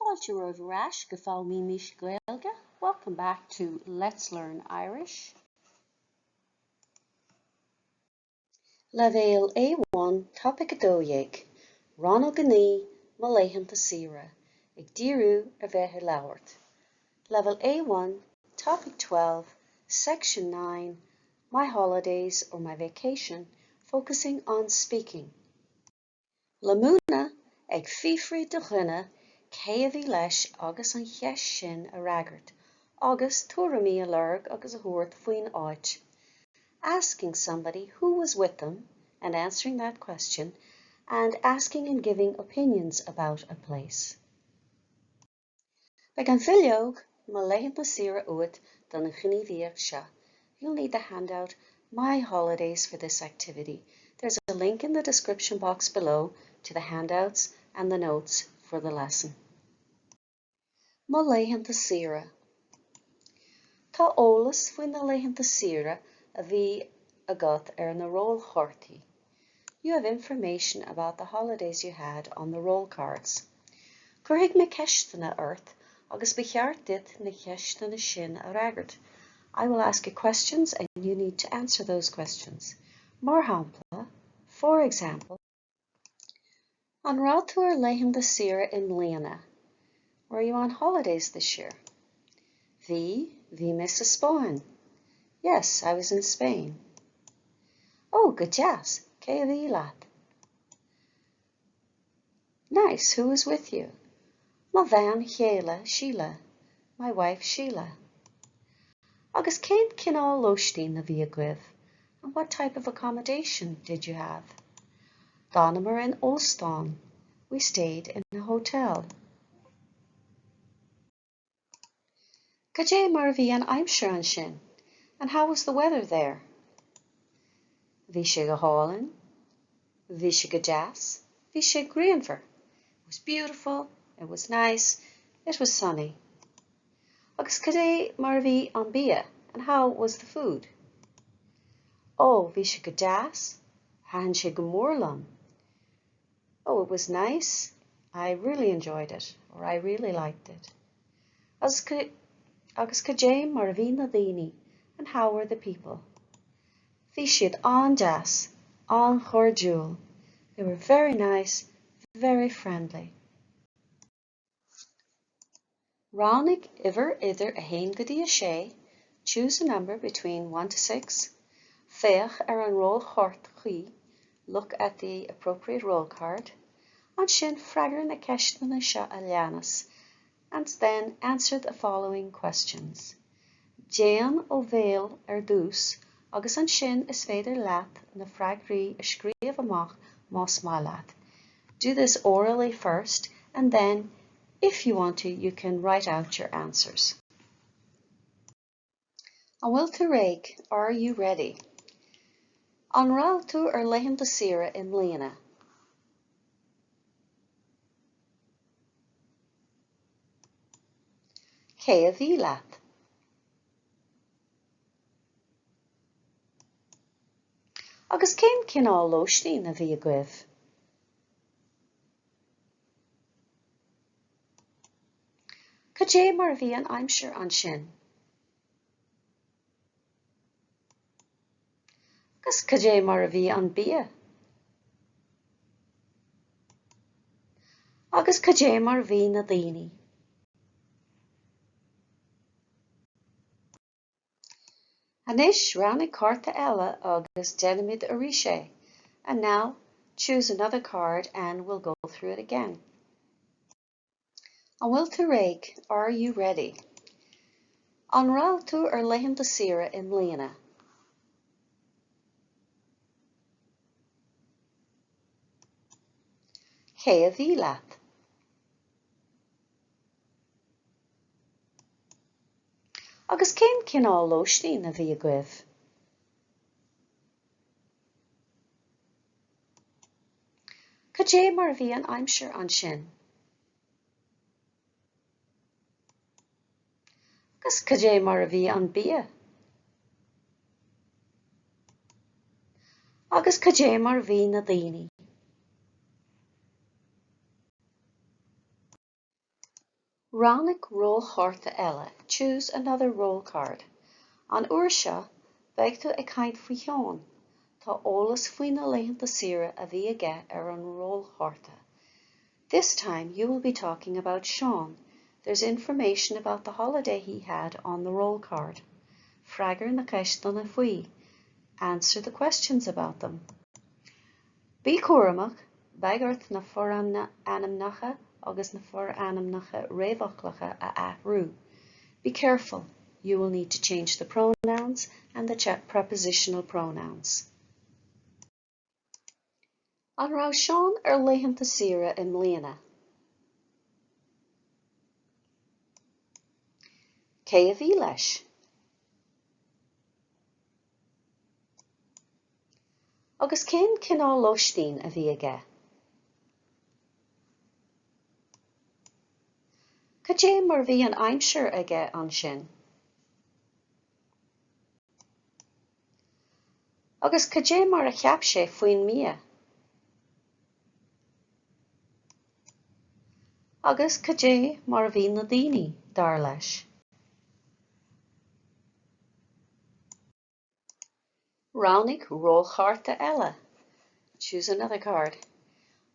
Fáilte romhaibh ar ais go Foghlaimímis Gaeilge, welcome back to Let's Learn Irish. Leibhéal A1, Topaic 12, Rannóg 9, Mo Laethanta Saoire, ag díriú ar bheith ag labhairt. Level A1, Topic 12, Section 9, My Holidays or My Vacation, focusing on speaking. Le múineadh, ag fiafraí de dhuine cé a bhí leis agus an cheist sin a fhreagairt, agus tuairimí a lorg agus a thabhairt faoin áit. Asking somebody who was with them and answering that question, and asking and giving opinions about a place. Beidh an bhileog Mo Laethanta Saoire uait don ghníomhaíocht seo. You'll need the handout My Holidays for this activity. There's a link in the description box below to the handouts and the notes for the lesson. Mo Laethanta Saoire Tá eolas faoi na laethanta saoire a bhí agat ar na rólchártaí. You have information about the holidays you had on the roll cards. Cuirfidh mé ceisteanna ort agus ba cheart duit na ceisteanna sin a fhreagairt. I will ask you questions and you need to answer those questions. Mar shampla, for example, An raibh tú ar laethanta saoire i mbliana? Were you on holidays this year? Bhí, bhí mé sa Spáinn. Yes, I was in Spain. Ó, go deas, cé a bhí leat? Nice, who was with you? Mo bhean chéile, Síle. My wife, Sheila. Agus cén cineál lóistín a bhí agaibh? And what type of accommodation did you have? D'fhanamar in óstán. We stayed in a hotel. Cad é mar a bhí an aimsir ansin? And how was the weather there? Bhí sé go hálainn. Bhí sé go deas. Bhí sé grianmhar. It was beautiful. It was nice. It was sunny. Agus cad é mar a bhí an bia? And how was the food? Ó, bhí sé go deas. Thaitin sé go mór liom. Oh, it was nice. I really enjoyed it, or I really liked it. Agus agus cad é mar a bhí na daoine? And how were the people? Bhí siad an-deas, an-chairdiúil. They were very nice, very friendly. Roghnaigh uimhir idir 1 go dtí 6, choose a number between 1 to 6, féach ar an rólchárta cuí, look at the appropriate roll card, ansin freagair na ceisteanna seo a leanas, and then answer the following questions. Déan ó bhéal ar dtús agus ansin is féidir leat na freagraí a scríobh amach más maith leat. Do this orally first and then, if you want to, you can write out your answers. An bhfuil tú réidh? Are you ready? An raibh tú ar laethanta saoire i mbliana? Cé a bhí leat? Agus cén cineál lóistín a bhí agaibh? Cad é mar a bhí an aimsir ansin? Agus cad é mar a bhí an bia? Agus cad é mar a bhí na daoine? Anois, roghnaigh cárta eile agus déanfaimid arís é. And now, choose another card and we'll go through it again. An bhfuil tú réidh? Are you ready? An raibh tú ar laethanta saoire i mbliana? Cé a bhí leat? Agus cén cineál lóistín a bhí agaibh? Cad é mar a bhí an aimsir ansin? Agus cad é mar a bhí an bia? Agus cad é mar a bhí na daoine? Roghnaigh rólchárta eile, Choose another role card. An uair seo, beidh tú ag caint faoi Sheán. Tá eolas faoi na laethanta saoire a bhí aige ar an rólchárta. This time you will be talking about Seán. There's information about the holiday he had on the role card. Freagair na ceisteanna faoi. Answer the questions about them. Bí cúramach, beidh ort na forainmneacha agus na forainmneacha réamhfhoclacha a athrú. Be careful, you will need to change the pronouns and the prepositional pronouns. An raibh Seán ar laethanta saoire i mbliana? Cé a bhí leis? Agus cén cineál lóistín a bhí aige? Cad é mar bhí an aimsir aige ansin? Agus cad é mar a cheap sé faoin mbia? Agus cad é mar a bhí na daoine, dar leis? Roghnaigh rólchárta eile. Choose another card.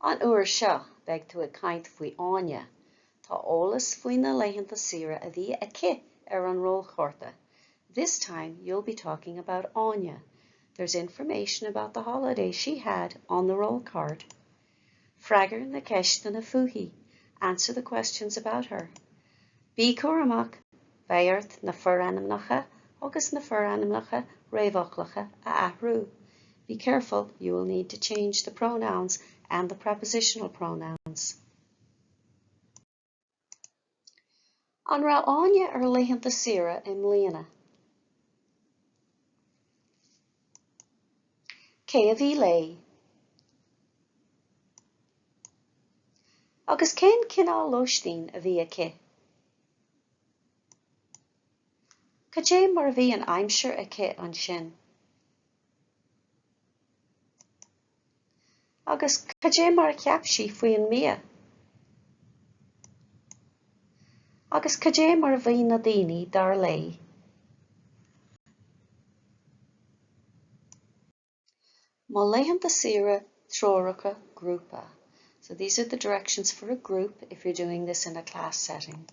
An uair seo, beidh tú ag caint faoi Áine. Tá eolas faoi na laethanta saoire a bhí aici ar an rólchárta. This time you'll be talking about Áine. There's information about the holiday she had on the role card. Freagair na ceisteanna fúithi. Answer the questions about her. Bí cúramach, beidh ort na forainmneacha agus na forainmneacha réamhfhoclacha a athrú. Be careful, you will need to change the pronouns and the prepositional pronouns. An raibh Áine ar laethanta saoire i mbliana? Cé a bhí léi? Agus cén cineál lóistín a bhí aici? Cad é mar a bhí an aimsir aici ansin? Agus cad é mar a cheap sí faoin mbia? Agus cad é mar a bhí na daoine, dar léi? Mo laethanta saoire, treoracha grúpa. So these are the directions for a group if you're doing this in a class setting.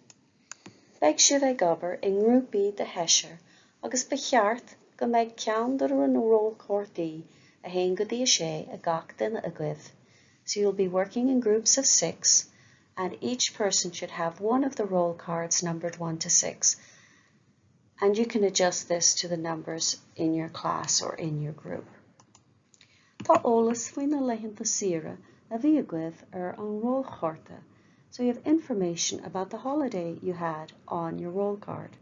Beidh sibh ag obair i ngrúpaí de sheisear agus ba cheart go mbeidh ceann de na rólchártaí 1 go dtí 6 ag gach duine agaibh. So you'll be working in groups of six and each person should have one of the role cards numbered 1 to 6 and you can adjust this to the numbers in your class or in your group. Tá eolas faoi na laethanta saoire a bhí agaibh ar an rólchárta, so you have information about the holiday you had on your role card.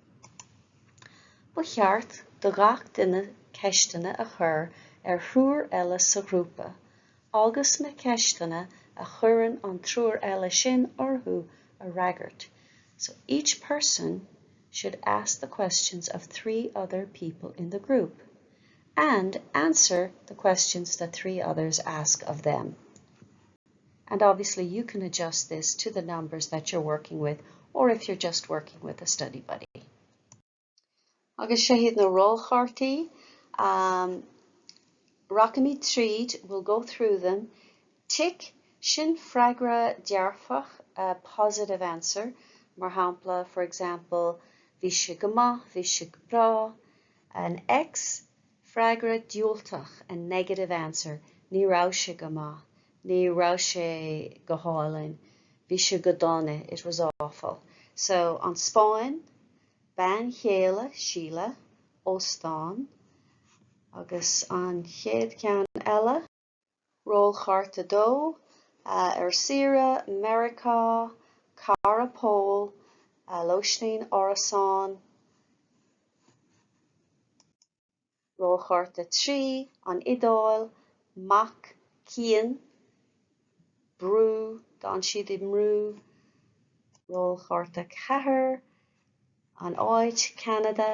Ba cheart do gach duine ceisteanna a chur ar thriúr eile sa ghrúpa agus na ceisteanna a chuireann an triúr eile sin orthu a fhreagairt. So each person should ask the questions of three other people in the group. and answer the questions that three others ask of them. And obviously you can adjust this to the numbers that you're working with or if you're just working with a study buddy. Agus seo iad na rólchártaí. Um, rachaimid tríd, we'll go through them. Tic, sin freagra dearfach, a positive answer. Mar shampla, for example, bhí sé go maith, bhí sé go breá. An X, freagra diúltach, a negative answer, ní raibh sé go maith, ní raibh sé go hálainn, bhí sé go dona, it was awful. So, an Spáinn, bean chéile, Síle, óstán, agus an chéad cheann eile. Rólchárta 2, ar saoire, Meiriceá, cara Pól, lóistín, árasán. Rólchárta 3, an Iodáil, mac, Cian, brú, d'fhan siad i mbrú. Rólchárta 4, An áit, Ceanada,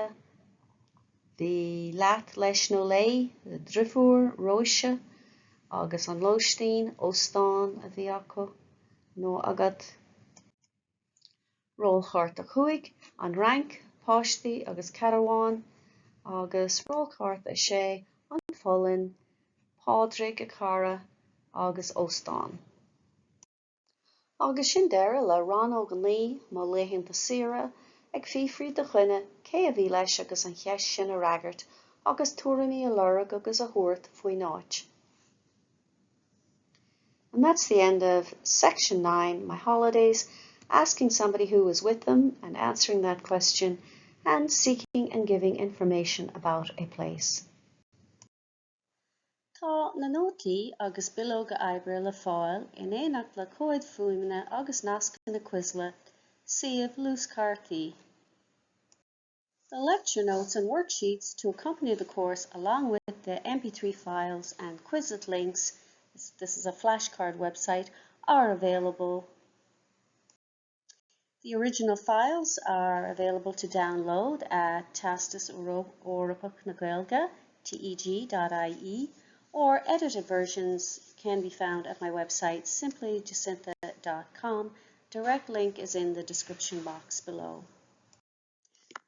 bhí leat, leis nó léi, driofúr, Róise, agus an lóistín, óstán, a bhí acu nó agat. Rólchárta 5, An Fhrainc, Páistí agus Carbháin, agus Rólchárta 6, An Pholainn, Pádraig, a chara agus Óstán. Agus sin deireadh le Rannóg 9, Mo Laethanta Saoire, ag fiafraí de dhuine cé a bhí leis agus an cheist sin a fhreagairt agus tuairimí a lorg agus a thabhairt faoin áit. And that's the end of section 9, My Holidays, asking somebody who was with them and answering that question and seeking and giving information about a place. Tá na nótaí agus bileoga oibre le fáil in éineacht le comhaid fuaime agus nascanna Quizlet, suíomh luaschártaí. The lecture notes and worksheets to accompany the course along with the MP3 files and Quizlet links, this is a flashcard website, are available. The original files are available to download at Teastas Eorpach na Gaeilge, teg.ie, or edited versions can be found at my website simplyjacintha.com. Direct link is in the description box below.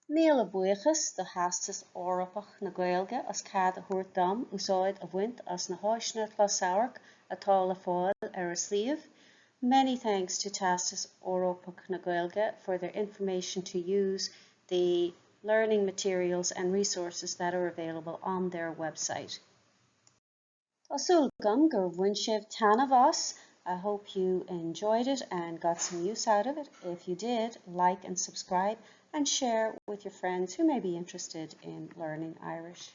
Míle buíochas do Theastas Eorpach na Gaeilge as cead a thabhairt dom úsáid a bhaint as na háiseanna closamhairc atá le fáil ar a suíomh. Many thanks to Teastas Eorpach na Gaeilge for their information to use the learning materials and resources that are available on their website. Tá súil agam gur bhain sibh taitneamh as. I hope you enjoyed it and got some use out of it. If you did, like and subscribe and share with your friends who may be interested in learning Irish.